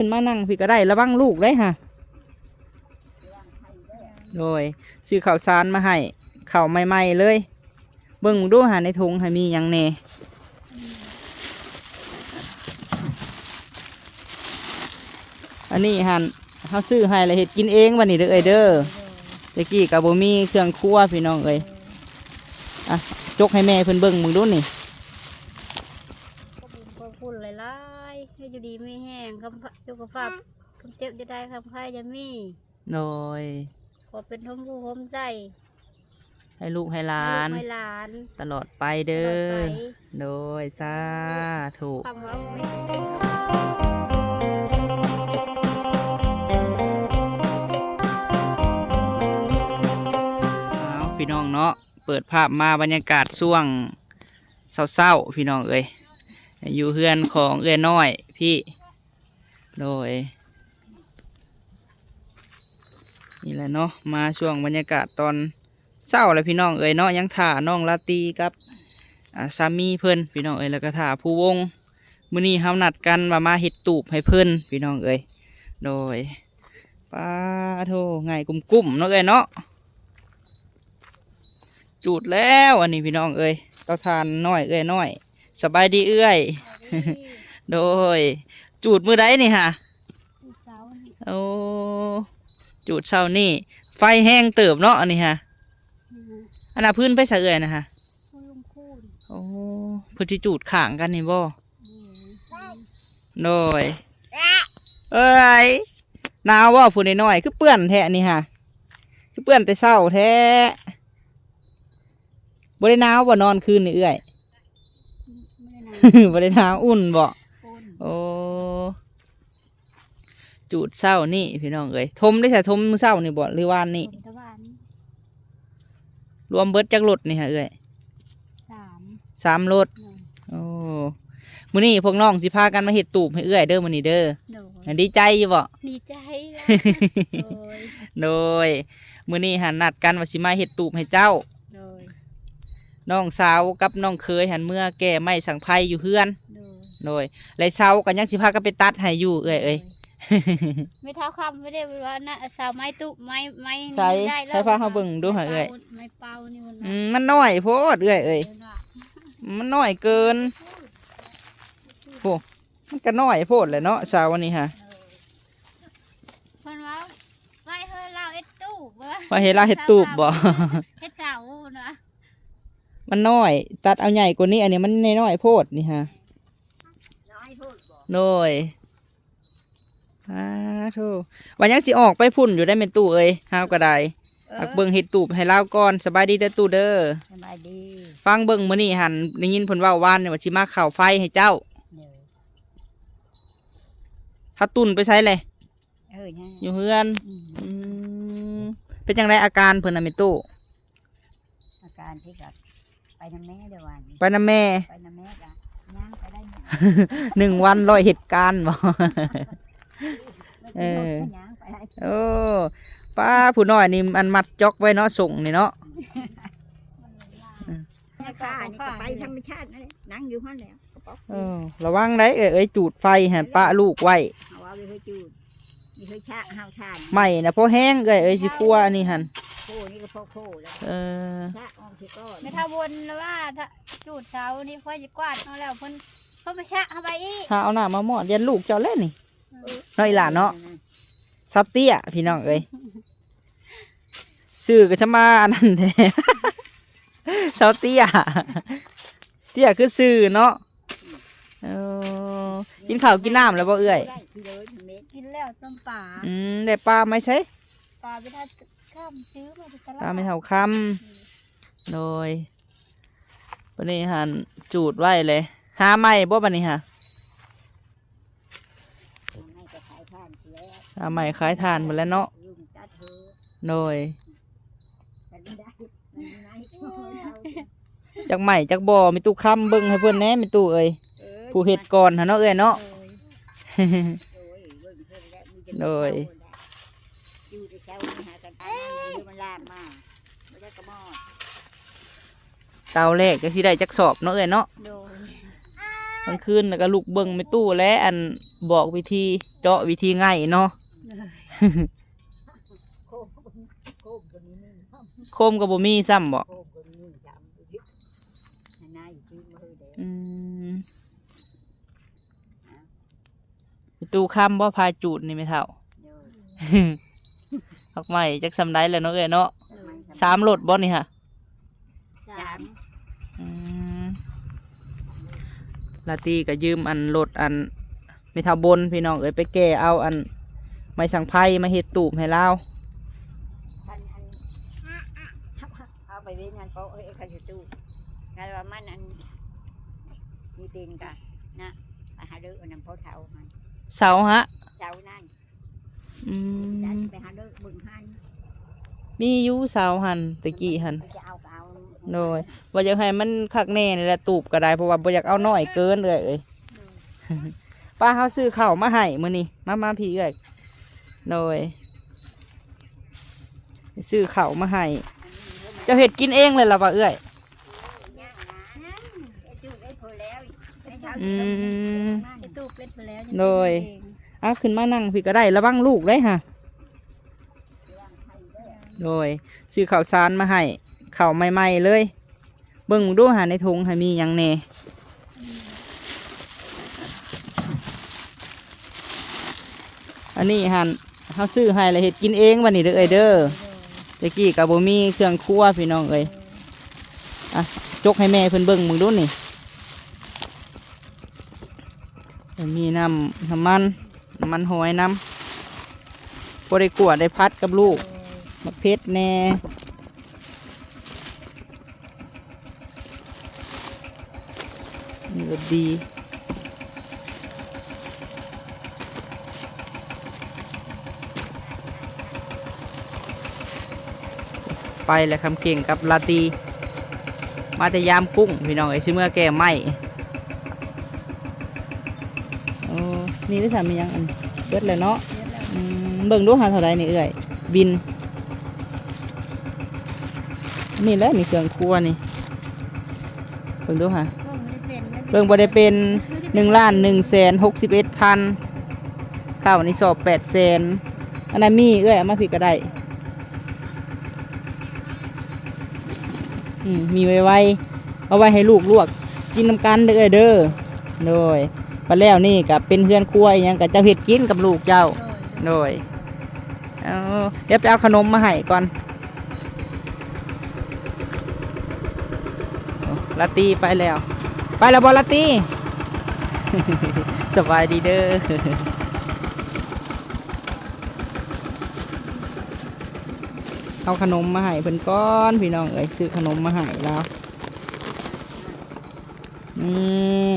ຂຶ້ນມານັ່ງພີ້ກໍໄດ້ ລະວັງລູກໄດ້ຫາ. ໂດຍ ຊື້ເຂົ້າສານມາໃຫ້ ເຂົ້າໃໝ່ໆເລີຍ. ເບິ່ງດູຫາໃນຖົງໃຫ້ມີຫຍັງແດ່. ອັນນີ້ຫັ້ນ ເຮົາຊື້ໃຫ້ລະເຮັດກິນເອງບັດນີ້ເດີເອື້ອຍເດີ. ແຕ່ກີ້ກໍບໍ່ມີເຄື່ອງຄົວພີ່ນ້ອງເອີຍ. ອ່ະ ຈົກໃຫ້ແມ່ເພິ່ນເບິ່ງເບິ່ງດູນີ້. ຂອບຄຸນຫຼາຍໆ ໃຫ້ຢູ່ດີມີແຮງ ຄຳ ສຸຂະພາບ ຄຳເຈັບຢ່າໄດ້ ຄຳໄຂ້ຢ່າມີ. ໂດຍ ຂໍເປັນຮົ່ມໂພຮົ່ມໄຊ ໃຫ້ລູກໃຫ້ຫຼານ ໃຫ້ລູກໃຫ້ຫຼານ ຕະຫຼອດໄປເດີ. ຕະຫຼອດໄປ. ໂດຍ ສາທຸ. ຄຳເວົ້າ ອ້າວ ພີ່ນ້ອງເນາະ ເປີດພາບມາບັນຍາກາດຊ່ວງເຊົ້າໆ ພີ່ນ້ອງເອີຍ ຢູ່ເຮືອນຂອງເອື້ອຍນ້ອຍພີ້. ໂດຍ ນີ້ແຫຼະເນາະ ມາຊ່ວງບັນຍາກາດຕອນເຊົ້າແຫຼະພີ່ນ້ອງເອີຍເນາະ. ຍັງຖ້ານ້ອງລາຕີກັບ ອ່າ ສາມີເພິ່ນພີ່ນ້ອງເອີຍ ແລ້ວກໍຖ້າຜູ້ວົງ. ມື້ນີ້ເຮົານັດກັນວ່າມາເຮັດຕູບໃຫ້ເພິ່ນພີ່ນ້ອງເອີຍ. ໂດຍ ປາໂທ ງ່າຍກຸ້ມໆເນາະເອື້ອຍເນາະ. ຈູດແລ້ວອັນນີ້ພີ່ນ້ອງເອີຍ ເຕົາຖ່ານນ້ອຍເອື້ອຍນ້ອຍ. ສະບາຍດີເອື້ອຍ. ສະບາຍດີ. ໂດຍ ຈູດມື້ໃດນີ້ຫະ? ຈູດເຊົ້ານີ້. ໂອ້ ຈູດເຊົ້ານີ້ ໄຟແຮງເຕີບເນາະອັນນີ້ຫະ. ອືມ ອັນນ່າ ພື້ນໄປໃສເອື້ອຍນະຫະ? ໂອ້ ເພິ່ນຊິຈູດຂ້າງກັນນີ້ບໍ່? ໂດຍ ເອີຍ ໜາວບໍ່ຜູ້ນ້ອຍໆ ຄືເປື້ອນແທ້ນີ້ຫະ ຄືເປື້ອນແຕ່ເຊົ້າແທ້. ບໍ່ໄດ້ໜາວບໍ່ນອນຄືນນີ້ເອື້ອຍ? ບໍ່ໄດ້ໜາວ ບໍ່ໄດ້ໜາວ ອຸ່ນບໍ່? ອຸ່ນ. ໂອ້ ຈູດເຊົ້ານີ້ພີ່ນ້ອງເອີຍ. ຖົມໄດ້ສະ ຖົມມື້ເຊົ້ານີ້ບໍ່ ຫຼືວານນີ້? ຖົມແຕ່ວານ. ລວມເບິດຈັກລົດນີ້ຫະເອື້ອຍ? ສາມ ສາມລົດ. ໂດຍ ໂອ້ ມື້ນີ້ພວກນ້ອງຊິພາກັນມາເຮັດຕູບໃຫ້ເອື້ອຍເດີ ມື້ນີ້ເດີ. ໂດຍ ດີໃຈຢູ່ບໍ່? ດີໃຈ. ໂດຍ ໂດຍ ມື້ນີ້ຫັ້ນນັດກັນວ່າຊິມາເຮັດຕູບໃຫ້ເຈົ້າ. ໂດຍ ນ້ອງສາວກັບນ້ອງເຂີຍຫັ້ນເມືອແກ່ໄມ້ສັງໄພຢູ່ເຮືອນ. ໂດຍ ໂດຍ ແລະເຊົ້າກໍຍັງຊິພາກັນໄປຕັດໃຫ້ຢູ່ເອື້ອຍເອີຍ. ໂດຍ ແມ່ເຖົ້າຄຳບໍ່ໄດ້ວ່ານະ ເສົາໄມ້ຕຸບ ໄມ້ ໄມ້ນີ້ ໃສ ໄດ້ແລ້ວ ໃສ ພາເຮົາເບິ່ງດູຫາເອື້ອຍ. ໄມ້ເປົ່ານີ້ ອືມ ມັນນ້ອຍໂພດເອື້ອຍເອີຍ. ມັນນ້ອຍເກີນ. ໂອ້ ມັນກໍນ້ອຍໂພດແຫຼະເນາະ ເສົາອັນນີ້ຫະ. ເພິ່ນວ່າໄວ້ໃຫ້ລາວເຮັດຕູບ ວ່າ ໄວ້ໃຫ້ລາວເຮັດຕູບບໍ່? ເຮັດເສົາ ເພິ່ນວ່າ. ມັນນ້ອຍ ຕັດເອົາໃຫຍ່ກວ່ານີ້ ອັນນີ້ມັນນ້ອຍໆໂພດນີ້ຫະ. ນ້ອຍໂພດບໍ່? ໂດຍ ສາທຸ. ວ່າຍັງຊິອອກໄປພຸ້ນຢູ່ໄດ໋ແມ່ຕູ້ເອີຍ ເຮົາກໍໄດ້. ເອີ ອັກເບິ່ງເຮັດຕູບໃຫ້ລາວກ່ອນ. ສະບາຍດີເດີຕູ້ເດີ. ສະບາຍດີ. ຟັງເບິ່ງມື້ນີ້ຫັ້ນ ໄດ້ຍິນເພິ່ນເວົ້າວານນີ້ວ່າຊິມາເຂົ້າໄຟໃຫ້ເຈົ້າ. ໂດຍ ເຮົາຕຸ່ນໄປໃສແຫຼະ? ເອີ ຢູ່ເຮືອນ. ອືມ ອືມ ເປັນຈັ່ງໃດອາການເພິ່ນນະແມ່ຕູ້? ອາການທີ່ກັບ ໄປນຳແມ່ເດີວານນີ້ ໄປນຳແມ່ ໄປນຳແມ່ກະຍ່າງໄປໄດ້ ໜຶ່ງວັນຮ້ອຍເຮັດການບໍ່? ເອີ ຍ່າງໄປໄດ້. ໂອ້ ປ້າຜູ້ນ້ອຍນີ້ ອັນມັດຈອກໄວ້ເນາະ ສົ່ງນີ້ເນາະ. ອືມ ປ່ານີ້ກໍໄປທຳມະຊາດນັ້ນແຫຼະ ນັ່ງຢູ່ຫັ້ນແຫຼະ. ເອີ ລະວັງໄດ໋ເອື້ອຍ ເອີຍ ຈູດໄຟຫັ້ນປະລູກໄວ້. ເຮົາເອົາໄປເຮີຍຈູດ ນີ້ເຮີຍຊະ ເຮົາທານ ໄມ້ນະພໍແຮງເອື້ອຍເອີຍ ຊິຄົວອັນນີ້ຫັ້ນ. ໂຄນີ້ກໍພໍໂຄແລ້ວ. ເອີ ຊະອອກຊິກ່ອນ. ແມ່ເຖົ້າວົນລະວ່າ ຈະ ຈູດເສົານີ້ ຂ້ອຍຊິກວາດເອົາແລ້ວ ເພິ່ນ ເພິ່ນມາຊະເຮົາໄປອີກ. ຫາເອົານ້ຳມາມອດ ຢ້ານລູກເຈົ້າແຫຼະນີ້. ເອີ ນ້ອຍຫຼ້າເນາະ ສາວເຕ້ຍ ພີ່ນ້ອງເອີຍ. ຊື່ກໍຈະມາອັນນັ້ນແທ້ ສາວເຕ້ຍ ເຕ້ຍຄືຊື່ເນາະ. ເອີ ກິນເຂົ້າກິນນ້ຳແລ້ວບໍ່ເອື້ອຍ? ກິນແລ້ວ ຕົ້ມປາ. ອືມ ໄດ້ປາມາໃສ? ປາໄປໄດ້ ຂ້າມຊື້ມາຈາກຕະຫຼາດ ປາແມ່ເຖົ້າຄຳ. ໂດຍ ບັດນີ້ຫັ້ນ ຈູດໄວ້ເລີຍ ຫາໃໝ່ບໍ່ບັດນີ້ຫະ? ຫາໃໝ່ຂາຍຖ່ານພຸ້ນແຫຼະເນາະ. ໂດຍ ຈັກໃໝ່ຈັກບໍ່ ແມ່ຕູ້ຄຳ ເບິ່ງໃຫ້ເພິ່ນແດ່ແມ່ຕູ້ເອີຍ. ເອີ ຜູ້ເຮັດກ່ອນຫັ້ນເນາະເອື້ອຍເນາະ. ໂດຍ ໂດຍ ຢູ່ແຕ່ເຊົ້ານີ້ຫາກັນ ມັນລາມມາ ບໍ່ໄດ້ກະໝໍ້. ເຕົາແລກຈັກຊິໄດ້ຈັກສອບເນາະເອື້ອຍເນາະ. ໂດຍ ໂອ ກາງຄືນແລ້ວກໍລຸກເບິ່ງແມ່ຕູ້ແຫຼະ ອັນ ບອກວິທີເຈາະ ວິທີໄງ່ເນາະ. ໂຄມກໍບໍ່ມີ ໂຄມກໍບໍ່ມີຊ້ຳບໍ? ໂຄມກໍມີຊ້ຳ ໃນຊື້ມາເຮີເດ້. ອືມ ແມ່ຕູ້ຄຳບໍ່ພາຈູດນີ້ແມ່ເຖົ້າ? ໂດຍ ດອກໄມ້ຈັກສ່ຳໃດແລ້ວເນາະເອື້ອຍເນາະ. ໂດຍ ສາມລົດບໍ່ນີ້ຫະ? ສາມ. ອືມ ລາຕີກໍຢືມອັນລົດອັນແມ່ເຖົ້າບົນ ພີ່ນ້ອງເອີຍ ໄປແກ່ເອົາອັນໄມ້ສັງໄພມາເຮັດຕູບໃຫ້ລາວ. ອັນ ອັນ ເອົາໄປເວັນຫັ້ນ ເພາະເອີຍ ເຂົາຊິຕູ້ ແຕ່ວ່າມັນອັນ ມີເປັນກະນະ ໄປຫາເດີອັນນຳພໍ່ເຖົ້າຫັ້ນ ເສົາຫະ ເສົານັ້ນ. ອືມ ໄປຫາເດີເບິ່ງຫັ້ນ ມີຢູ່ເສົາຫັ້ນ ແຕ່ກີ້ຫັ້ນ. ໂດຍ ວ່າຢາກໃຫ້ມັນຄັກແນ່ນີ້ແຫຼະ ຕູບກໍໄດ້ ເພາະວ່າບໍ່ຢາກເອົານ້ອຍເກີນເອື້ອຍເອີຍ. ໂດຍ ປ້າ ເຮົາຊື້ເຂົ້າມາໃຫ້ມື້ນີ້ ມາ ມາພີ້ເອື້ອຍ. ໂດຍ ຊື້ເຂົ້າມາໃຫ້. ເຈົ້າເຮັດກິນເອງເລີຍລະວ່າເອື້ອຍ? ອືມ ເຮັດຕູບເປັດພຸ້ນແຫຼະ. ໂດຍ ເອົາຂຶ້ນມານັ່ງພີ້ກໍໄດ້ ລະວັງລູກເດ້ຫະ. ໂດຍ ຊື້ເຂົ້າສານມາໃຫ້ ເຂົ້າໃໝ່ໆເລີຍ. ເບິ່ງດູຫາໃນຖົງຫາມີຫຍັງແດ່. ອັນນີ້ຫັ້ນ ເຮົາຊື້ໃຫ້ແລ້ວເຮັດກິນເອງບັດນີ້ເດີເອື້ອຍເດີ. ແຕ່ກີ້ກໍບໍ່ມີເຄື່ອງຄົວ ພີ່ນ້ອງເອີຍ. ອ່ະ ຈົກໃຫ້ແມ່ເພິ່ນເບິ່ງເບິ່ງດູນີ້. ມີນ້ຳ ນ້ຳມັນ ນ້ຳມັນຫອຍນຳ ພໍໄດ້ຂົ້ວໄດ້ຜັດກັບລູກ. ໂດຍ ໝາກເຜັດແດ່ ນີ້ກໍດີ. ໄປແລ້ວຄຳເກັ່ງກັບລາຕີ ມາແຕ່ຢາມກຸ້ງ ພີ່ນ້ອງເອີຍ ຊິເມືອແກ່ໄມ້. ໂອ້ ນີ້ໄດ້ສາມ ມີຫຍັງອັນ ເບິດແລ້ວເນາະ. ເບິດແລ້ວ ອືມ ເບິ່ງດູຫາເທົ່າໃດນີ້ເອື້ອຍ ບິນ. ນີ້ແຫຼະ ນີ້ເຄື່ອງຄົວນີ້ ເບິ່ງດູຫາ ເບິ່ງບໍ່ໄດ້ເປັນ ໜຶ່ງລ້ານໜຶ່ງແສນຫົກສິບເອັດພັນ. ເຂົ້ານີ້ສອບແປດແສນ. ອັນນັ້ນມີເອື້ອຍ ເອົາມາພີ້ກໍໄດ້. ອືມ ມີໄວໆ ເອົາໄວ້ໃຫ້ລູກລວກກິນນຳກັນເດີເອື້ອຍເດີ. ໂດຍ ບັດແລ້ວນີ້ກໍເປັນເຮືອນຄົວອີ່ຫຍັງກໍເຈົ້າເຮັດກິນກັບລູກເຈົ້າ. ໂດຍ ໂດຍ ເອົາ ດຽວໄປເອົາຂະໜົມມາໃຫ້ກ່ອນ. ໂອ້ ລາຕີໄປແລ້ວ ໄປແລ້ວບໍ່ລາຕີ? ສະບາຍດີເດີ. ເອົາຂະໜົມມາໃຫ້ເພິ່ນກ່ອນ ພີ່ນ້ອງເອີຍ ຊື້ຂະໜົມມາໃຫ້ລາວ. ນີ້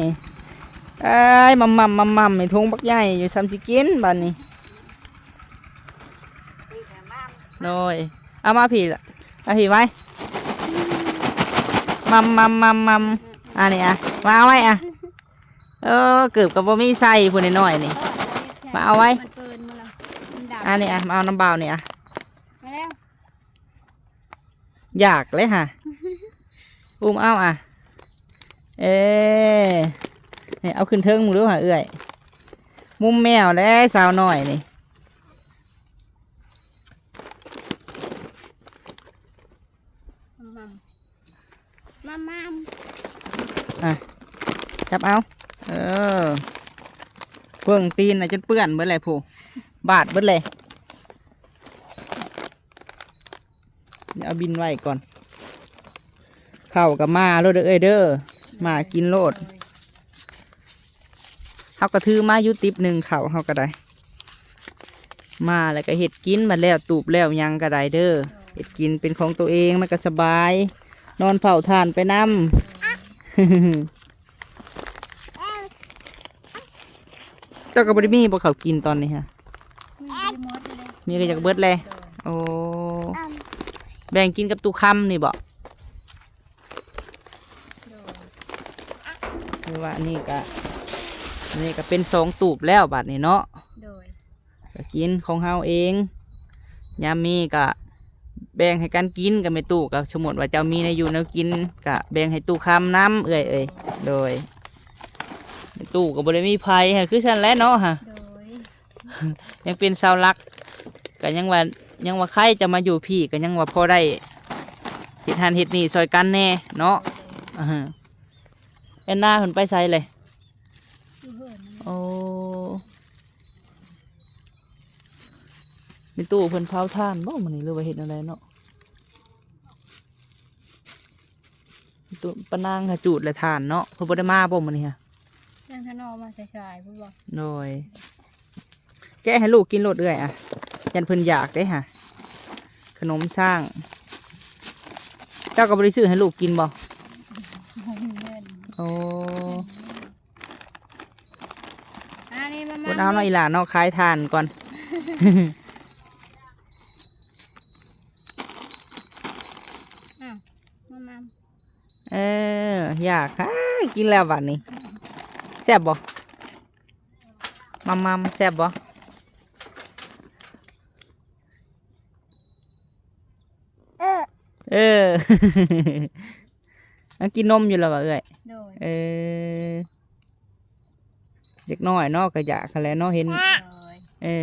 ເອີຍ ໝ່ຳໆ ໝ່ຳໆ ໃນຖົງບັກໃຫຍ່ຢູ່ ສ່ຳຊິກິນບາດນີ້. ໂດຍ ເອົາມາພີ້ລະ ມາພີ້ໄວ້ ໝ່ຳໆ ໝ່ຳໆ ອັນນີ້ອະ ມາເອົາໄວ້ອະ. ເອີ ເກີບກໍບໍ່ມີໃສ່ ຜູ້ນ້ອຍໆນີ້ ມາເອົາໄວ້ ອັນນີ້ອະ ມາເອົານຳບ່າວນີ້ອະ. ມາແລ້ວ ຢາກເລີຍຫະ ອຸ້ມເອົາອະ. ເອີ ນີ້ເອົາຂຶ້ນເທິງມຶງດູຫາເອື້ອຍ ມຸມແມວແຫຼະສາວນ້ອຍນີ້. ມາມາມ ອ່ະ ຈັບເອົາ ເອີ ເບິ່ງຕີນນະຈົນເປື້ອນເບິດແຫຼະ ຜູ້ ບາດເບິດແຫຼະ. ດຽວເອົາບິນໄວ້ກ່ອນ ເຂົ້າກໍມາໂລດເດີເອື້ອຍເດີ ມາກິນໂລດ. ເຮົາກໍຖືມາຢູ່ຕິບໜຶ່ງ ເຂົ້າເຮົາກໍໄດ້ ມາແລ້ວກໍເຮັດກິນ ມາແລ້ວຕູບແລ້ວຫຍັງກໍໄດ້ເດີ ເຮັດກິນເປັນຂອງໂຕເອງ ມັນກໍສະບາຍ ນອນເຝົ້າຖ່ານໄປນຳ. ເຈົ້າກໍບໍ່ໄດ້ມີບໍ່ເຂົ້າກິນຕອນນີ້ຫະ? ມີ ມີກໍຢາກເບິດແຫຼະ. ໂອ້ ແບ່ງກິນກັບຕູ້ຄຳນີ້ບໍ່? ໂດຍ ຄືວ່າອັນນີ້ກະ ອັນນີ້ກະເປັນສອງຕູບແລ້ວບາດນີ້ເນາະ. ໂດຍ ກະກິນຂອງເຮົາເອງ ຍາມມີກະແບ່ງໃຫ້ກັນກິນກັບແມ່ຕູ້. ກະສົມມຸດວ່າເຈົ້າມີແນວຢູ່ແນວກິນ ກະແບ່ງໃຫ້ຕູ້ຄຳນຳເອື້ອຍເອີຍ. ໂດຍ ຕູ້ກໍບໍ່ໄດ້ມີໃຜ ຫາ ຄືຊັ້ນແຫຼະເນາະຫາ ໂດຍ ຍັງເປັນເສົາຫຼັກ ກໍຍັງວ່າ ຍັງວ່າໃຄຈະມາຢູ່ພີ້ ກໍຍັງວ່າພໍໄດ້ເຮັດຫັ້ນເຮັດນີ້ຊ່ອຍກັນແດ່ເນາະ. ເອີ ແອນນາເພິ່ນໄປໃສເລີຍ? ຢູ່ເຮືອນ. ໂອ້ ແມ່ຕູ້ເພິ່ນເຜົາຖ່ານບໍ່ມື້ນີ້ ຫຼືວ່າເຮັດແນວໃດເນາະ? ຕູ້ ປ້ານາງຫາຈູດແລະຖ່ານເນາະ ເພິ່ນບໍ່ໄດ້ມາບໍ່ມື້ນີ້ຫາ? ຍັງ ຖ້ານ້ອງມາສາຍໆພຸ້ນບໍ່? ໂດຍ ແກະໃຫ້ລູກກິນໂລດເອື້ອຍອະ ຢ້ານເພິ່ນຢາກເດ້ຫາ ຂະໜົມຊ້າງ. ເຈົ້າກໍບໍ່ໄດ້ຊື້ໃຫ້ລູກກິນບໍ່? ບໍ່ມີເງິນ. ໂອ້ ອັນນີ້ມາ ອົດເອົາເນາະອີ່ຫຼ້າເນາະ ຂາຍຖ່ານກ່ອນ. ອ້າວ ມາ ມາ ເອີ ຢາກຫາ ກິນແລ້ວບັດນີ້ ແຊບບໍ່? ມຳໆ ແຊບບໍ່? ເອີ ຍັງກິນນົມຢູ່ລະຫວາເອື້ອຍ? ໂດຍ ເອີ ເດັກນ້ອຍເນາະ ກະຢາກຫັ້ນແຫຼະເນາະ ເຫັນ ໂດຍ ເອີ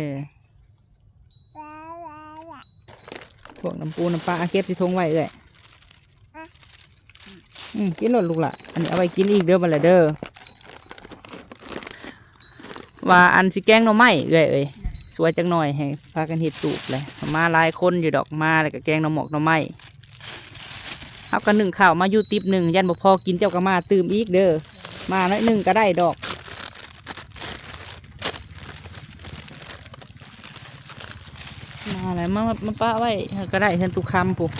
ພວກນ້ຳປູນ້ຳປາ ອາ ເກັບໃສ່ຖົງໄວ້ເອື້ອຍ. ອືມ ກິນໂລດລູກຫຼ້າ ອັນນີ້ເອົາໄວ້ກິນອີກເດີ ບັດລະເດີ ວ່າອັນຊິແກງໜໍ່ໄມ້ເອື້ອຍເອີຍ ຊ່ວຍຈັກໜ່ອຍ ໃຫ້ພາກັນເຮັດສູບແຫຼະ ມາຫຼາຍຄົນຢູ່ດອກ ມາແລ້ວກໍແກງໜໍ່ໝອກໜໍ່ໄມ້. ເຮົາກໍໜຶ້ງເຂົ້າມາຢູ່ຕິບໜຶ່ງ ຢ້ານບໍ່ພໍກິນ ເຈົ້າກໍມາຕື່ມອີກເດີ ມາໜ້ອຍໜຶ່ງກໍໄດ້ດອກ. ມາແລ້ວ ມາ ມາປະໄວ້ກໍໄດ້ ເຮືອນຕຸຄຳພຸ້ນ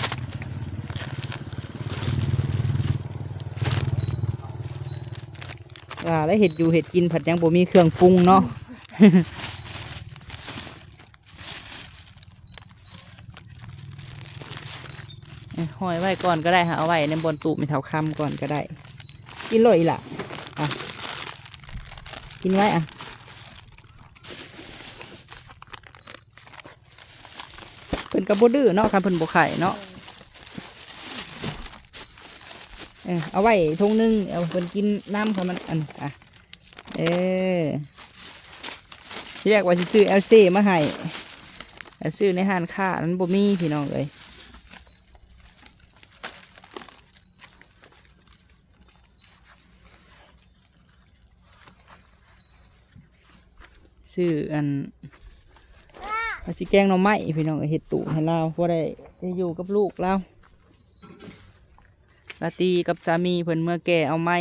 ວ່າແລ້ວ ເຮັດຢູ່ເຮັດກິນພັດຍັງບໍ່ມີເຄື່ອງປຸງເນາະ. ເອີ ຫ້ອຍໄວ້ກ່ອນກໍໄດ້ ເອົາໄວ້ໃນບ່ອນຕູ້ແມ່ເຖົ້າຄຳກ່ອນກໍໄດ້. ກິນໂລດອີ່ຫຼ້າ ອະ ກິນໄວ້ອະ. ເພິ່ນກໍບໍ່ດື້ເນາະ ຄັນເພິ່ນບໍ່ໄຂ້ເນາະ. ເອີ ເອົາໄວ້ຖົງໜຶ່ງ ເອົາເພິ່ນກິນນຳ ຄັນມັນ ອັນ ອະ ເອີ ທີແລກວ່າຊິຊື້ແອວເຊມາໃຫ້ ແຕ່ຊື້ໃນຮ້ານຄ້າມັນບໍ່ມີ ພີ່ນ້ອງເອີຍ. ຊື້ອັນ ວ່າຊິແກງໜໍ່ໄມ້ ພີ່ນ້ອງເອີຍ ເຮັດຕູ້ໃຫ້ລາວ ພໍໄດ້ ໄດ້ຢູ່ກັບລູກລາວ. ລາຕີກັບສາມີເພິ່ນເມືອແກ່ເອົາໄມ້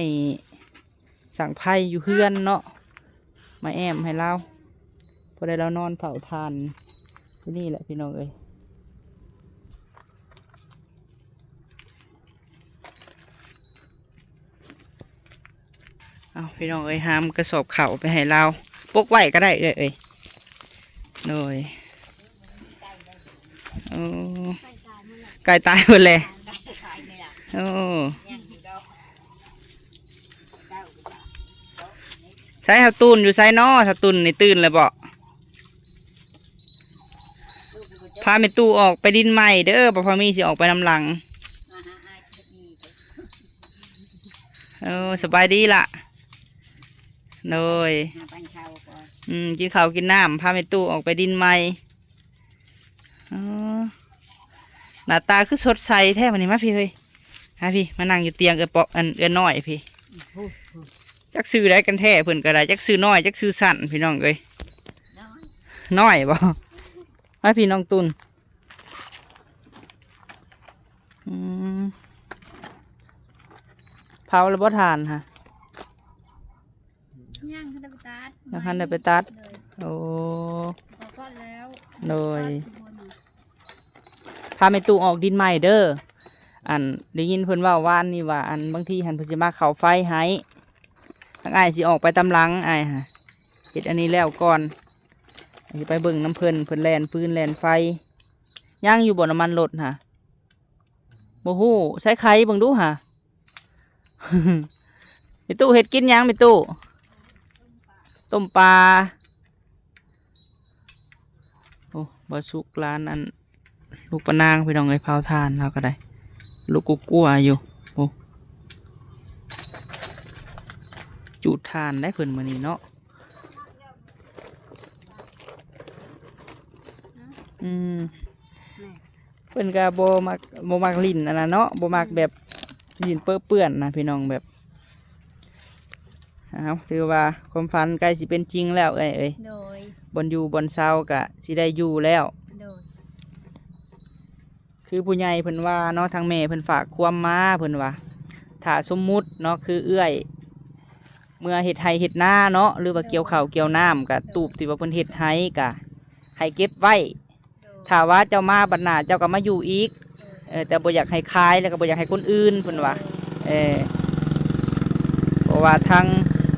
ສັງໄຟຢູ່ເຮືອນເນາະ ມາແອ້ມໃຫ້ລາວ ພໍໄດ້ລາວນອນເຝົ້າຖ່ານຢູ່ນີ້ແຫຼະ ພີ່ນ້ອງເອີຍ. ເອົາ ພີ່ນ້ອງເອີຍ ຫາມກະສອບເຂົ້າໄປໃຫ້ລາວ ປົກໄວ້ກໍໄດ້ເອື້ອຍເອີຍ. ໂດຍ ໂອ້ ໄກ່ຕາຍໝົດແລ້ວ. ໂອ້ ໃສເຮົາຕູນຢູ່ໃສນໍ? ເຮົາຕູນນີ້ຕື່ນແລ້ວເບາະ? ພາແມ່ຕູ້ອອກໄປດິນໃໝ່ເດີ ບໍ່ພາມີຊິອອກໄປນຳຫຼັງ. ໂອ້ ສະບາຍດີລະ. ໂດຍ ຫາປັນເຂົ້າກ່ອນ. ອືມ ກິນເຂົ້າກິນນ້ຳ ພາແມ່ຕູ້ອອກໄປດິນໃໝ່. ອໍ ໜ້າຕາຄືສົດໃສແທ້ມື້ນີ້. ມາພີ້ເຮີ້ຍ ມາພີ້ ມານັ່ງຢູ່ຕຽງເອື້ອຍປອກ ອັນ ເອື້ອຍນ້ອຍພີ້. ຈັກຊື່ໃດກັນແທ້ ເພິ່ນກໍໄດ້ ຈັກຊື່ນ້ອຍ ຈັກຊື່ສັ້ນ ພີ່ນ້ອງເອີຍ. ນ້ອຍ ນ້ອຍບໍ? ມາພີ້ນ້ອງຕຸ່ນ. ອືມ ເຜົາແລ້ວບໍ່ຖ່ານຫະ? ຍັງ ຍັງບໍ່ທັນໄດ້ໄປຕັດ. ໂອ້ ເຂົາຕັດແລ້ວ. ໂດຍ ພາແມ່ຕູ້ອອກດິນໃໝ່ເດີ. ອັນ ໄດ້ຍິນເພິ່ນເວົ້າວານນີ້ວ່າ ອັນ ບາງທີຫັ້ນເພິ່ນຊິມາເຂົ້າໄຟໃຫ້. ທາງອ້າຍຊິອອກໄປຕາມຫຼັງ ອ້າຍຫະ ເຮັດອັນນີ້ແລ້ວກ່ອນ ຊິໄປເບິ່ງນຳເພິ່ນ ເພິ່ນແລ່ນຟືນແລ່ນໄຟ. ຍັງຢູ່ບໍ່ນ້ຳມັນລົດຫະ? ບໍ່ຮູ້ ໃສ່ໄຂ່ເບິ່ງດູຫະ. ແມ່ຕູ້ເຮັດກິນຫຍັງແມ່ຕູ້? ຕົ້ມປາ. ໂອ້ ບໍ່ສຸກຫຼານ ອັນ ລູກປານາງ ພີ່ນ້ອງເອີຍ ເຜົາຖ່ານລາວກໍໄດ້ ລຸກກົວໆຢູ່. ໂອ້ ຈູດຖ່ານໄດ໋ເພິ່ນມື້ນີ້ເນາະ. ອືມ ແມ່ນ ເພິ່ນກໍບໍ່ມັກ ບໍ່ມັກຫຼິ້ນອັນນັ້ນເນາະ ບໍ່ມັກແບບ ອືມ ຫຼິ້ນເປິເປື້ອນນະພີ່ນ້ອງ ແບບ ເອົາ ຖືວ່າຄວາມຝັນໃກ້ຊິເປັນຈິງແລ້ວເອື້ອຍເອີຍ. ໂດຍ ບ່ອນຢູ່ບ່ອນເຊົາກໍຊິໄດ້ຢູ່ແລ້ວ. ໂດຍ ຄືຜູ້ໃຫຍ່ເພິ່ນວ່າເນາະ ທາງແມ່ເພິ່ນຝາກຄວາມມາ ເພິ່ນວ່າ ຖ້າສົມມຸດເນາະ ຄືເອື້ອຍເມືອເຮັດໄຮ່ເຮັດນາເນາະ ຫຼືວ່າກ່ຽວເຂົ້າກ່ຽວນ້ຳ ກະຕູບທີ່ວ່າເພິ່ນເຮັດໄຮ່ກະໃຫ້ເກັບໄວ້ ໂດຍ ຖ້າວ່າເຈົ້າມາບັດໜ້າເຈົ້າກໍມາຢູ່ອີກ. ໂດຍ ເອີ ແຕ່ບໍ່ຢາກໃຫ້ຂາຍ ແລ້ວກໍບໍ່ຢາກໃຫ້ຄົນອື່ນ ເພິ່ນວ່າ. ເອີ ເພາະວ່າທາງ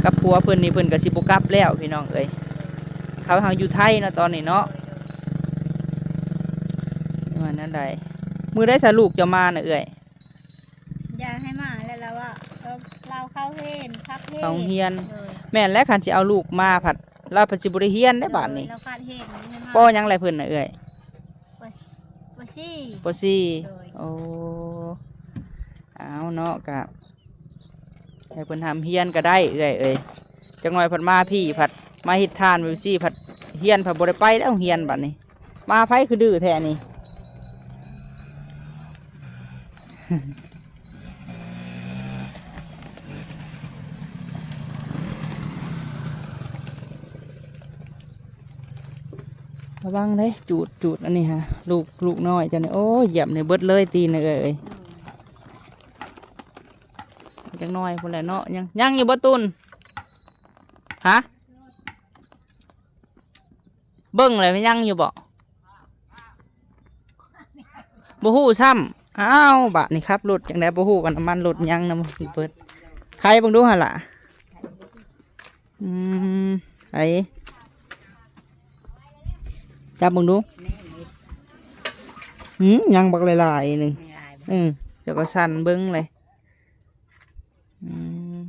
ກັບຜົວເພິ່ນນີ້ ເພິ່ນກໍຊິບໍ່ກັບແລ້ວພີ່ນ້ອງເອີຍ ເຂົາຫາຢູ່ໄທເນາະຕອນນີ້ເນາະ. ວ່າແນວໃດ? ມື້ໃດສະລູກເຈົ້າມານະເອື້ອຍ? ຢາກໃຫ້ມາແລ້ວລາວວ່າ ເອີ ລາວເຂົ້າຮຽນ ພັກຮຽນ ເຂົ້າໂຮງຮຽນ. ໂດຍ ແມ່ນແຫຼະ ຄັນຊິເອົາລູກມາພັດ ລາວພັດຊິບໍ່ໄດ້ຮຽນໄດ໋ບາດນີ້. ໂດຍ ລາວຂາດຮຽນ ບໍ່ຫຍັງແຫຼະເພິ່ນນະເອື້ອຍ? ປໍສີ່ ປໍສີ່ ໂດຍ ໂອ້ ເອົາເນາະ ກະໃຫ້ເພິ່ນຮ່ຳຮຽນກໍໄດ້ເອື້ອຍເອີຍ. ຈັກໜ້ອຍພັດມາພີ້ ພັດມາເຮັດທ່ານແບບຊີ້ ພັດຮຽນ ພັດບໍ່ໄດ້ໄປແລ້ວໂຮງຮຽນບາດນີ້. ໝາໃຜຄືດື້ແທ້ນີ້? ລະວັງເດ້ ຈູດ ຈູດອັນນີ້ຫາ ລູກ ລູກນ້ອຍເຈົ້ານີ້ ໂອ້ຍ ຢຽບນີ້ເບິດເລີຍຕີນເອື້ອຍເອີຍ. ອືມ ຈັກໜ້ອຍພຸ້ນແຫຼະເນາະ. ຍັງ ຍັງຢູ່ບໍ່ຕຸນ? ຫະ? ເບິ່ງແລ້ວຍັງຢູ່ບໍ່? ບໍ່ຮູ້ຊ້ຳ. ອ້າວ ບາດນີ້ຂັບລົດຈັ່ງໃດບໍ່ຮູ້ວ່ານ້ຳມັນລົດຍັງນຳເບິດ. ໄຂເບິ່ງດູຫັ້ນລະ. ອືມ ໄປ ຈັບເບິ່ງດູ. ອືມ ຍັງບັກຫຼາຍໆໜຶ່ງ. ເອີ ເຈົ້າກໍສັ່ນເບິ່ງເລີຍ. ອືມ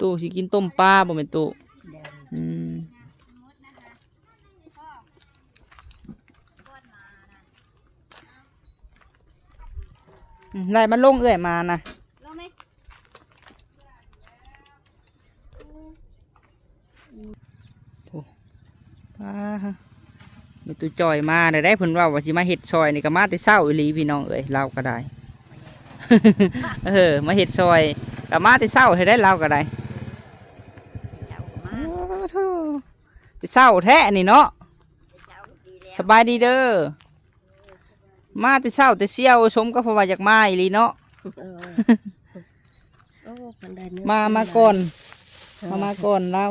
ຕູ້ຊິກິນຕົ້ມປາບໍ່ແມ່ຕູ້? ອືມ ອືມ ໄລ່ມັນລົງເອື້ອຍມານະ. ໂອ້ ປ້າ ແມ່ຕູ້ຈ່ອຍມາແລ້ວເດ້. ເພິ່ນເວົ້າວ່າຊິມາເຮັດຊ່ອຍນີ້ ກໍມາແຕ່ເຊົ້າອີ່ຫຼີພີ່ນ້ອງເອີຍ. ລາວກໍໄດ້ ເອີ ມາເຮັດຊ່ອຍ ກໍມາແຕ່ເຊົ້າແທ້ໄດ໋ ລາວກໍໄດ້. ໂອ້ໂທ້ ແຕ່ເຊົ້າແທ້ນີ້ເນາະ. ສະບາຍດີເດີ. ມາແຕ່ເຊົ້າແຕ່ຊຽວ ສົມກັບເພິ່ນວ່າຢາກມາອີ່ຫຼີເນາະ. ເອີ ໂອ້ ເພິ່ນໄດ້ເນື້ອ ມາ ມາກ່ອນ ເອີ ມາ ມາກ່ອນລາວ.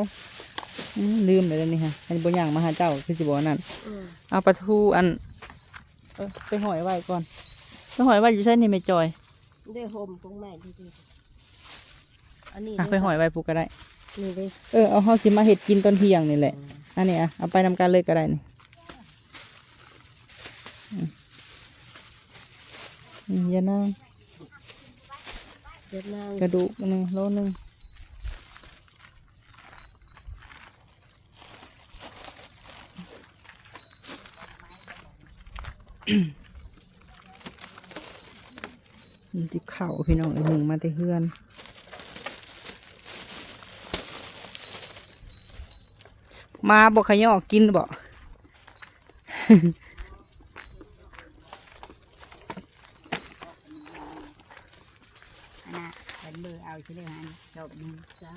ອືມ ລືມແລ້ວນີ້ຫະ ອັນບໍ່ຍ່າງມາຫາເຈົ້າຄືຊິບໍ່ອັນນັ້ນ. ເອີ ເອົາປາທູອັນ ເອີ ໄປຫ້ອຍໄວ້ກ່ອນ. ໄປຫ້ອຍໄວ້ຢູ່ໃສນີ້ແມ່ຈ່ອຍ? ເດ້ ຮົ່ມກົງໄມ້ເດ້. ອັນນີ້ ອ່ະ ໄປຫ້ອຍໄວ້ພຸ້ນກໍໄດ້ ນີ້ເດ້. ເອີ ເອົາ ເຮົາຊິມາເຮັດກິນຕອນທ່ຽງນີ້ແຫຼະ. ອືມ ອັນນີ້ ອ່ະ ເອົາໄປນຳກັນເລີຍກໍໄດ້ນີ້. ອືມ ອືມ ຢ່ານາງ ຢ່ານາງ ກະດູກໜຶ່ງ ໂລໜຶ່ງ. ມັນຈິເຂົ້າພີ່ນ້ອງເອີຍ ໜຶ່ງມາແຕ່ເຮືອນ. ມາບໍ່ຂະຫຍອກກິນບໍ່? ອັນນະ ເພິ່ນເບິ່ງເອົາຊິເລີຍຫັ້ນ ຈອບໜຶ່ງ ຈ້າ.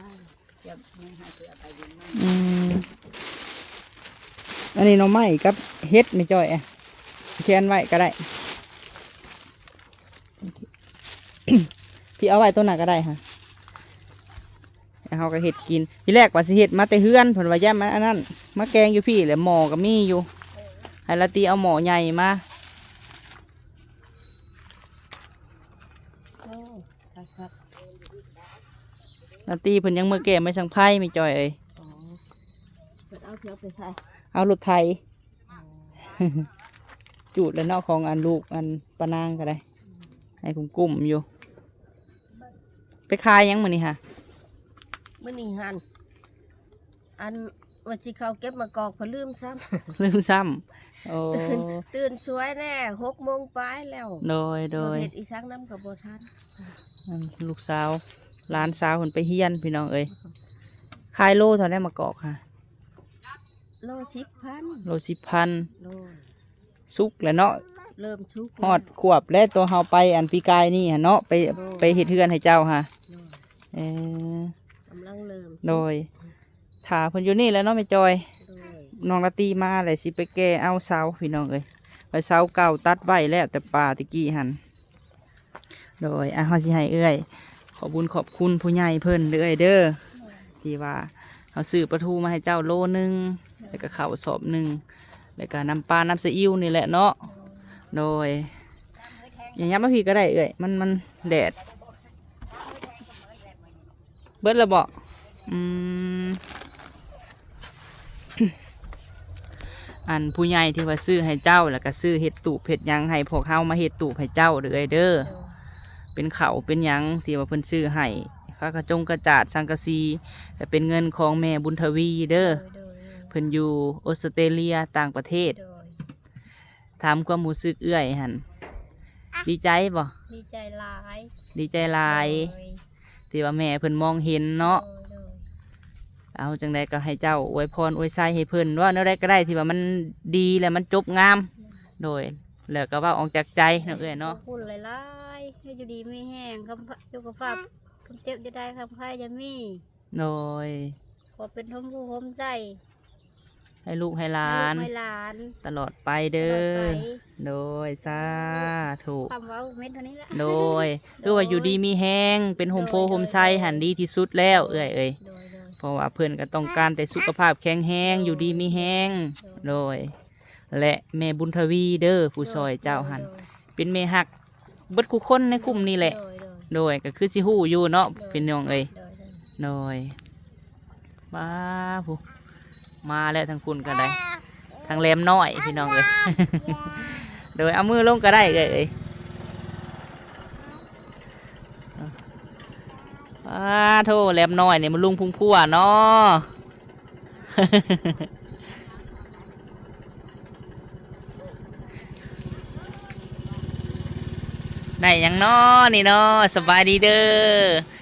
ອືມ ອັນນີ້ໜໍ່ໄມ້ກັບເຫັດແມ່ຈ້ອຍ ແຂນໄວ້ກໍໄດ້. ພີ່ເອົາໄວ້ໂຕນັ້ນກໍໄດ້ຫະ ແລ້ວເຮົາກໍເຮັດກິນ. ທີແລກວ່າຊິເຮັດມາແຕ່ເຮືອນ ເພິ່ນວ່າຢ້ານມັນອັນນັ້ນ ມາແກງຢູ່ພີ້ແຫຼະ ໝໍ້ກໍມີຢູ່ ໃຫ້ລາຕີເອົາໝໍ້ໃຫຍ່ມາ. ໂອ້ ຄັກໆ ລາຕີເພິ່ນຍັງເມືອແກ້ໄມ້ສັງໄພແມ່ຈ້ອຍເອີຍ. ອໍ ເພິ່ນເອົາ ເອົາໄປໃສ? ເອົາລົດໄຖ. ອໍ ຈູດແລ້ວເນາະ ຂອງອັນລູກອັນປ້ານາງກໍໄດ້ ໃຫ້ກຸ້ມໆຢູ່. ໄປຂາຍຫຍັງມື້ນີ້ຫະ? ມື້ນີ້ຫັ້ນ ອັນວ່າຊິເຂົ້າເກັບໝາກກອກ ເພິ່ນລືມຊ້ຳ ລືມຊ້ຳ. ໂອ້ ຕື່ນ ຕື່ນສວຍແດ່ ຫົກໂມງປາຍແລ້ວ. ໂດຍ ໂດຍ ເຮັດອີ່ສັງນຳກໍບໍ່ທັນ. ອັນລູກສາວ ຫຼານສາວເພິ່ນໄປຮຽນພີ່ນ້ອງເອີຍ. ຂາຍໂລເທົ່າໃດໝາກກອກຫະ? ໂລສິບພັນ. ໂລສິບພັນ. ໂດຍ. ສຸກແລ້ວເນາະ ເລີ່ມສຸກ ຮອດຂວບແລ້ວ ໂຕເຮົາໄປອັນປີກາຍນີ້ຫັ້ນເນາະ ໄປ ໂດຍ ໄປເຮັດເຮືອນໃຫ້ເຈົ້າຫະ. ໂດຍ. ເອີ ກຳລັງເລີ່ມສຸກ. ໂດຍ. ຖ້າເພິ່ນຢູ່ນີ້ແຫຼະເນາະແມ່ຈອຍ. ໂດຍ. ນ້ອງລາຕີມາແລ້ວ ຊິໄປແກ່ເອົາເສົາພີ່ນ້ອງເອີຍ ໄປເສົາເກົ່າຕັດໄວ້ແລ້ວແຕ່ປ່າແຕ່ກີ້ຫັ້ນ. ໂດຍ ອ່ະ ເຮົາຊິໃຫ້ເອື້ອຍຂອບບຸນຂອບຄຸນຜູ້ໃຫຍ່ເພິ່ນເດີ້ເອື້ອຍເດີ້ ທີ່ວ່າເຮົາຊື້ປາທູມາໃຫ້ເຈົ້າໂລໜຶ່ງ ແລ້ວກໍເຂົ້າສອບໜຶ່ງ ແລ້ວກໍນ້ຳປານ້ຳຊາອິ້ວນີ້ແຫຼະເນາະ. ໂດຍ. ຢ່າຫຍັບມາພີ້ກໍໄດ້ເອື້ອຍ ມັນ ມັນແດດ. ເບິດແລ້ວບໍ? ອືມ ອັນຜູ້ໃຫຍ່ທີ່ວ່າຊື້ໃຫ້ເຈົ້າ ແລ້ວກໍຊື້ເຮັດຕູບເຮັດຫຍັງໃຫ້ພວກເຮົາ ມາເຮັດຕູບໃຫ້ເຈົ້າເດີ້ເອື້ອຍເດີ້. ໂດຍ. ເປັນເຂົ້າເປັນຫຍັງທີ່ວ່າເພິ່ນຊື້ໃຫ້ ຝາກະຈົງກະຈາດ ສັງກະສີ ແລະ ເປັນເງິນຂອງແມ່ບຸນທະວີເດີ້. ໂດຍ ໂດຍ ໂດຍ. ເພິ່ນຢູ່ອົດສະເຕຣເລຍ ຕ່າງປະເທດ. ໂດຍ. ຖາມຄວາມຮູ້ສຶກເອື້ອຍຫັ້ນ ດີໃຈບໍ່? ດີໃຈຫຼາຍ. ດີໃຈຫຼາຍ. ໂດຍ. ທີ່ວ່າແມ່ເພິ່ນມອງເຫັນເນາະ. ໂດຍ ໂດຍ. ເອົາ ຈັ່ງໃດກໍໃຫ້ເຈົ້າອວຍພອນອວຍໄຊໃຫ້ເພິ່ນ ເວົ້າແນວໃດກໍໄດ້ທີ່ວ່າມັນດີ ແລະ ມັນຈົບງາມ. ໂດຍ. ແລ້ວກໍເວົ້າອອກຈາກໃຈເນາະເອື້ອຍເນາະ. ຂອບຄຸນຫຼາຍໆ ໃຫ້ຢູ່ດີມີແຮງ ຄຳ ສຸຂະພາບ ຄວາມເຈັບຢ່າໄດ້ ຄວາມໄຂ້ຢ່າມີ. ໂດຍ. ຂໍເປັນຮົ່ມໂພຮົ່ມໄຊ ໃຫ້ລູກໃຫ້ຫຼານ ໃຫ້ລູກໃຫ້ຫຼານຕະຫຼອດໄປເດີ້. ຕະຫຼອດໄປ. ໂດຍ ສາທຸ. ຄຳເວົ້າແມ່ນເທົ່ານີ້ແຫຼະ. ໂດຍ. ໂດຍ. ຄືວ່າຢູ່ດີມີແຮງ ເປັນຮົ່ມໂພ ໂດຍ ຮົ່ມໄຊ ໂດຍ ຫັ້ນດີທີ່ສຸດແລ້ວ ໂດຍ ເອື້ອຍເອີຍ. ໂດຍ ໂດຍ. ເພາະວ່າເພິ່ນກໍຕ້ອງການແຕ່ສຸຂະພາບແຂງແຮງ ໂດຍ ຢູ່ດີມີແຮງ. ໂດຍ ໂດຍ. ແລະ ແມ່ບຸນທະວີເດີ້ ຜູ້ຊ່ອຍເຈົ້າຫັ້ນ ໂດຍ ໂດຍ ເປັນແມ່ຮັກເບິດຄູ່ຄົນໃນກຸ່ມນີ້ແຫຼະ. ໂດຍ ໂດຍ ໂດຍ. ກໍຄືຊິຮູ້ຢູ່ເນາະ ໂດຍ ພີ່ນ້ອງເອີຍ. ໂດຍ ໂດຍ. ໂດຍ. ມາຜູ້ ມາແລ້ວ ທາງພຸ້ນກໍໄດ້ ທາງແຫຼມນ້ອຍ ພີ່ນ້ອງເອີຍ. ໂດຍ. ເອົາມືລົງກໍໄດ້ເອື້ອຍເອີຍ. ປາໂທ ແຫຼມນ້ອຍນີ້ມັນລຸງພຸງພົວເນາະ. ໄດ້ຫຍັງເນາະນີ້ເນາະ? ສະບາຍດີເດີ້.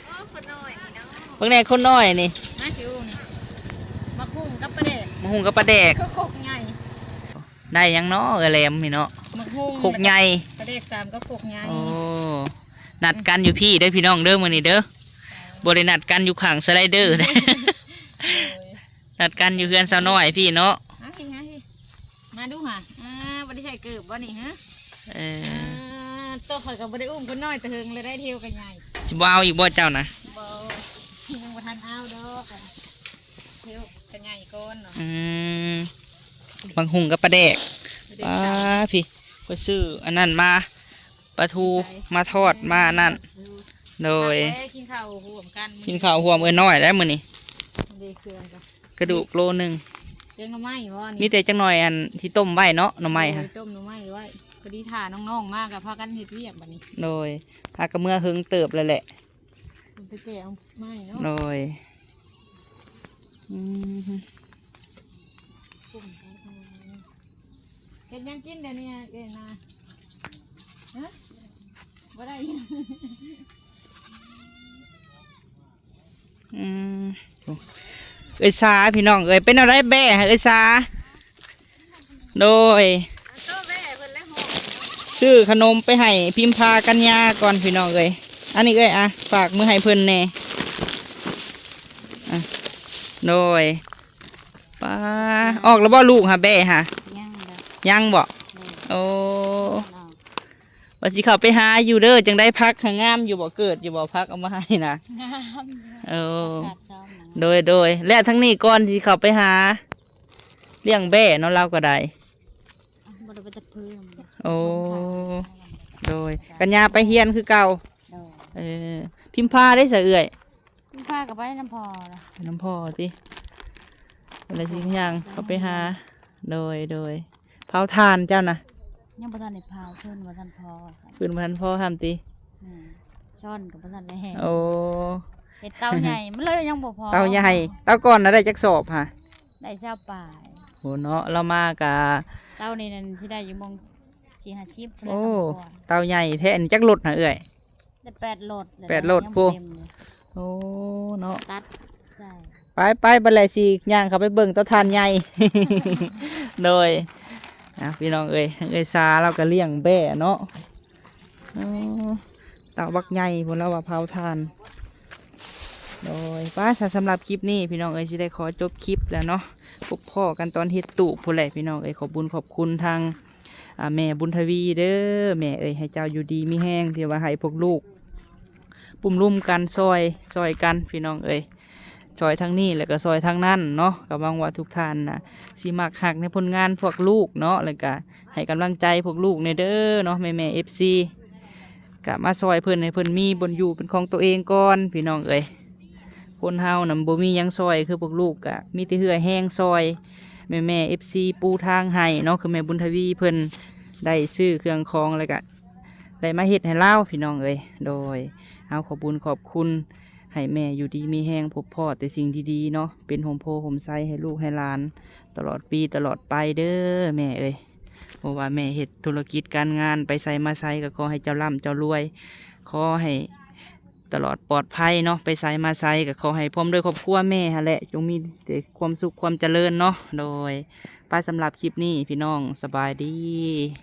ໂອ້ ຄົນນ້ອຍນີ້ເນາະ. ເບິ່ງແດ່ຄົນນ້ອຍນີ້. ມາຊິອູ້ນີ້ ໝາກຫຸ່ງກັບປາແດກ. ໝາກຫຸ່ງກັບປາແດກ. ໂຄກໃຫຍ່. ໄດ້ຫຍັງເນາະ ເອື້ອຍແຫຼມນີ້ເນາະ? ໝາກຫຸ່ງ. ໂຄກໃຫຍ່. ປາແດກສາມກັບໂຄກໃຫຍ່. ໂອ້ ນັດກັນຢູ່ພີ້ເດີ້ ພີ່ນ້ອງເດີ້ ມື້ນີ້ເດີ້. ບໍ່ໄດ້ນັດກັນຢູ່ຂ້າງສະໄລເດີ. ໂດຍ. ນັດກັນຢູ່ເຮືອນສາວນ້ອຍພີ້ເນາະ. ມາພີ້ ມາພີ້ ມາດູຫາ. ອ່າ ບໍ່ໄດ້ໃສ່ເກີບບໍ່ນີ້ຫະ? ເອີ ອ່າ ໂຕຂ້ອຍກໍບໍ່ໄດ້ອຸ້ມຄົນນ້ອຍແຕ່ເຫິງແລ້ວ ໄດ້ທ່ຽວກໍໃຫຍ່. ຊິບໍ່ເອົາອີກບໍ່ເຈົ້ານະ? ບໍ່ ຍັງບໍ່ທັນເອົາດອກ. ທ່ຽວກໍໃຫຍ່ກ່ອນເນາະ. ອືມ ໝາກຫຸ່ງກັບປາແດກ. ປາແດກ. ອ່າ ພີ້ ຂ້ອຍຊື້ອັນນັ້ນມາ ປາທູ ໃສ່ ມາທອດ ເອີ ມາອັນນັ້ນ. ໂດຍ. ກິນເຂົ້າຮ່ວມກັນ ກິນເຂົ້າຮ່ວມເອື້ອຍນ້ອຍແລ້ວມື້ນີ້. ກະດູກໂລໜຶ່ງ. ແກງໜໍ່ໄມ້ບໍ່ນີ້? ມີແຕ່ຈັກໜ່ອຍ ອັນທີ່ຕົ້ມໄວ້ເນາະ ໜໍ່ໄມ້ຫະ. ໂດຍ ຕົ້ມໜໍ່ໄມ້ໄວ້. ພໍດີຖ້ານ້ອງໆມາກໍພາກັນເຮັດວຽກບັດນີ້. ໂດຍ. ຫາກໍເມືອເຫິງເຕີບແລ້ວແຫຼະ. ໄປແກະເອົາໄມ້ເນາະ. ໂດຍ. ອືມ ເຮັດຫຍັງກິນດຽວນີ້ເອີຍນາ? ຮະ? ບໍ່ໄດ້ຫຍັງ. ອືມ ເອື້ອຍສາ ພີ່ນ້ອງເອີຍ. ເປັນແນວໃດແບ້ໃຫ້ເອື້ອຍສາ? ໂດຍ. ຊື້ຂະໜົມໄປໃຫ້ພິມພາກັນຍາກ່ອນ ພີ່ນ້ອງເອີຍ. ອັນນີ້ເອື້ອຍ ອ່ະ ຝາກມືໃຫ້ເພິ່ນແດ່. ອ່ະ ໂດຍ. ປາ ອອກແລ້ວບໍ່ລູກຫະ ແບ້ຫະ? ຍັງ ຍັງບໍ່? ໂດຍ. ໂອ້ ວ່າຊິເຂົ້າໄປຫາຢູ່ເດີ້. ຈັ່ງໃດ ຜັກຫາງາມຢູ່ບໍ່? ເກີດຢູ່ບໍ່? ຜັກເອົາມາໃຫ້ນະ. ງາມຢູ່. ໂອ້ ຜັກກາດຊອມນະ. ໂດຍ ໂດຍ. ແລ້ວທາງນີ້ກ່ອນຊິເຂົ້າໄປຫາ ລ້ຽງແບ້ເນາະ ລາວກໍໄດ້. ອ່ະ ບໍ່ໄດ້ໄປຈັກເພີ້ນ. ໂອ້ ໂດຍ. ກັນຍາໄປຮຽນຄືເກົ່າ. ໂດຍ. ເອີ ພິມພາໄດ້ສະເອື້ອຍ? ພິມພາກໍໄປນຳພໍ່ລະ. ໄປນຳພໍ່ຕິ? ກໍເລີຍຊິຍ່າງເຂົ້າໄປຫາ. ໂດຍ ໂດຍ. ເຜົາຖ່ານເຈົ້ານະ? ຍັງບໍ່ທັນໄດ້ເຜົາ ເພິ່ນບໍ່ທັນພໍ. ເພິ່ນບໍ່ທັນພໍຫ້າມຕິ? ແມ່ນ. ຊ້ອນກໍບໍ່ທັນໄດ້ແຮງ. ໂອ້ ເຮັດເຕົາໃຫຍ່ ມັນເລີຍຍັງບໍ່ພໍ. ເຕົາໃຫຍ່. ເຕົາກ່ອນນະໄດ້ຈັກສອບຫະ? ໄດ້ຊາວປາຍ. ໂອ້ເນາະ ລາວມາກະ ເຕົານີ້ນັ້ນຊິໄດ້ຢູ່ໝ່ອງສີ່ຫ້າສິບ. ໂອ້ ເຕົາໃຫຍ່ແທ້. ອັນຈັກລົດຫະເອື້ອຍ? ໄດ້ແປດລົດ. ແປດລົດ. ໂອ້ ໂອ້ ເນາະ ຕັດໃສ່ ໄປໆ ບັດແລະຊິຍ່າງເຂົ້າໄປເບິ່ງເຕົາຖ່ານໃຫຍ່ ໂດຍ ອ່ະ ພີ່ນ້ອງເອີຍ ເອື້ອຍສາລາວກໍລ້ຽງແບ້ເນາະ ອໍ ເຕົາບັກໃຫຍ່ພຸ້ນ ລາວວ່າເຜົາຖ່ານ ໂດຍ ໄປຊະ ສຳລັບຄລິບນີ້ ພີ່ນ້ອງເອີຍ ຊິໄດ້ຂໍຈົບຄລິບແລ້ວເນາະ ພົບພໍ້ກັນຕອນເຮັດຕູບພຸ້ນແຫຼະ ພີ່ນ້ອງເອີຍ ຂອບບຸນຂອບຄຸນທາງ ອ່າ ແມ່ບຸນທະວີເດີ ແມ່ເອີຍ ໃຫ້ເຈົ້າຢູ່ດີມີແຮງ ທີ່ວ່າໃຫ້ພວກລູກ ປຸ້ມລຸມກັນ ຊ່ອຍ ຊ່ອຍກັນ ພີ່ນ້ອງເອີຍ ຊ່ອຍທາງນີ້ ແລ້ວກໍຊ່ອຍທາງນັ້ນເນາະ ກໍຫວັງວ່າທຸກທ່ານນະ ຊິມັກຮັກໃນຜົນງານພວກລູກເນາະ ແລ້ວກໍໃຫ້ກຳລັງໃຈພວກລູກແດ່ເດີເນາະ ແມ່ໆ ເອັຟຊີ ກໍມາຊ່ອຍເພິ່ນ ໃຫ້ເພິ່ນມີບ່ອນຢູ່ເປັນຂອງຕົວເອງກ່ອນ ພີ່ນ້ອງເອີຍ ຄົນເຮົານະບໍ່ມີຫຍັງຊ່ອຍ ຄືພວກລູກກໍມີແຕ່ເຫື່ອແຮງຊ່ອຍ ແມ່ໆ ເອັຟຊີ ປູທາງໃຫ້ເນາະ ຄືແມ່ບຸນທະວີເພິ່ນໄດ້ຊື້ເຄື່ອງຂອງ ແລ້ວກໍ ໄດ້ມາເຮັດໃຫ້ລາວ ພີ່ນ້ອງເອີຍ ໂດຍ ເຮົາຂອບບຸນຂອບຄຸນ ໃຫ້ແມ່ຢູ່ດີມີແຮງ ພົບພໍ້ແຕ່ສິ່ງດີໆເນາະ ເປັນຮົ່ມໂພຮົ່ມໄຊໃຫ້ລູກໃຫ້ຫຼານ ຕະຫຼອດປີຕະຫຼອດໄປເດີແມ່ເອີຍ ບໍ່ວ່າແມ່ເຮັດທຸລະກິດການງານ ໄປໃສມາໃສກໍຂໍໃຫ້ເຈົ້າລ່ຳເຈົ້າລວຍ ຂໍໃຫ້ຕະຫຼອດປອດໄພເນາະ ໄປໃສມາໃສກໍຂໍໃຫ້ພ້ອມດ້ວຍຄອບຄົວແມ່ຫັ້ນແຫຼະ ຈົ່ງມີແຕ່ຄວາມສຸກຄວາມຈະເລີນເນາະ ໂດຍ ໄປ ສຳລັບຄລິບນີ້ ພີ່ນ້ອງ ສະບາຍດີ.